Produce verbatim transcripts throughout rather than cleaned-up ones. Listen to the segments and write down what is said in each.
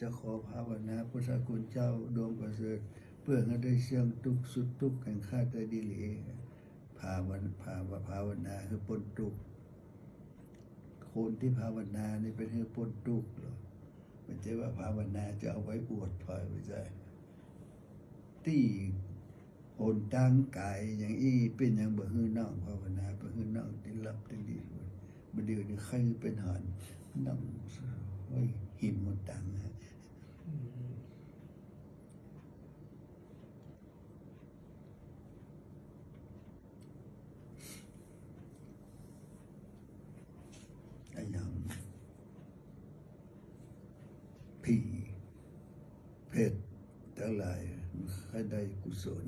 จะขอภาวนาพุทธคุณเจ้าดวงประเสริฐ เปื้อหื้อได้เสี้ยงตุ๊กข์สุดตุ๊กข์แห่งข้าแต่ดีหลี ภาวนา ภาว ภาวนาหื้อป๊นตุ๊กข์ คนตี้ภาวนานี่เป๋นหื้อป๊นตุ๊กข์เหรอ บ่ใจ้ว่าภาวนาจะเอาไว้อวดใผ บ่ใจ้ ตี้ หนตางก๋ายอย่างอี้เป๋นหยังบ่หื้อน้องภาวนา บ่หื้อน้องติดหลับติดดี บ่าเดี่ยวนี้ใค่เป๋นหัน น้อง โอ้ย หิมหนตางนะ อะหยัง ผี เปรตตังหลาย ใค่ได้กุศล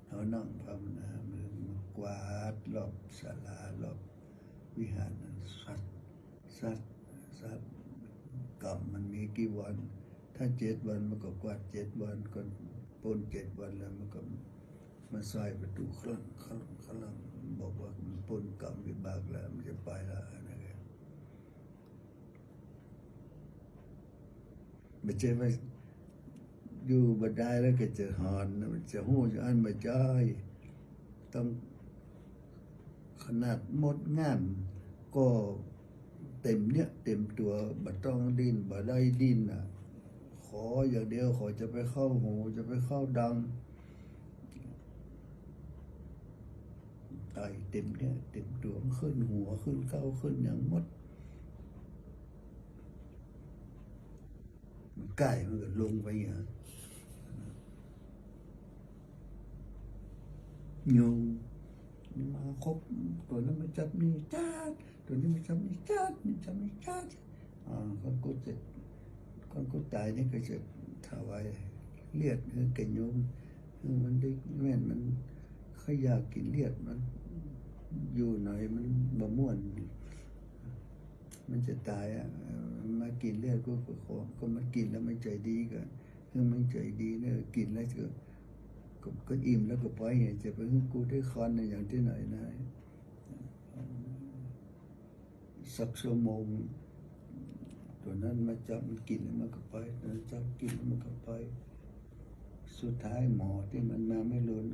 เฮานั่งภาวนา มันกวาดรอบศาลารอบวิหารนั้น สัตว์ สัตว์ สัตว์ กรรมมันมีกี่วัน ถ้าเจ็ดวันมันก็กวาดเจ็ดวัน ก่อนป๊นเจ็ดวันแล้วมันก็มาสร้อยประตู๋ ครั้ง ครั้ง ครั้ง บอกว่ามันป๊นกรรมวิบากแล้ว มันจะไปแล้วนะ บ่ใจ้ว่าอยู่บ่ได้แล้วก็จะหอน มันจะฮู้อยู่อั้น บ่ใจ้ ต้อง ขนาดมดงามก็เต็มเนื้อเต็มตั๋ว บ่ต้องดิ้น บ่ได้ดิ้นน่ะ ขออย่างเดียว ขอจะไปเข้าหู จะไปเข้าดัง ไตเต็มเนื้อเต็มตั๋ว ขึ้นหัว ขึ้นเก๊า ขึ้นหยังหมด มันใก้มันก็ลงไปอย่างนั้น ยุงมาคบ ตั๋วนั้นมาจับนี่จ๊าด ตั๋วนี้มาจับนี่จ๊าด นี่จับนี่จ๊าด อ่า คนกู้เจ็บ คนกู้ต๋ายนี่ก็จะถวายเลือดหื้อแก่ยุง หื้อมันได้แม่น มันใค่อยากกิ๋นเลือด มันอยู่หน่อยมันบ่ม่วน มันจะต๋ายอะ เออ มากิ๋นเลือดกูก็ขอ ก็มันกิ๋นแล้วมันใจ๋ดีก็ หื้อมันใจ๋ดีเนี่ย กิ๋นแล้วก็ ก็ ก็อิ่มแล้วก็ไปไง จะไปหื้อกูได้คอนในอย่างตี้ไหนนะ สักชั่วโมง ตั๋วนั้นมาจับมันกิ๋นแล้วมันก็ไป ตั๋วนั้นจับกิ๋นแล้วมันก็ไป สุดท้ายหมอตี้มันมาไม่ล้น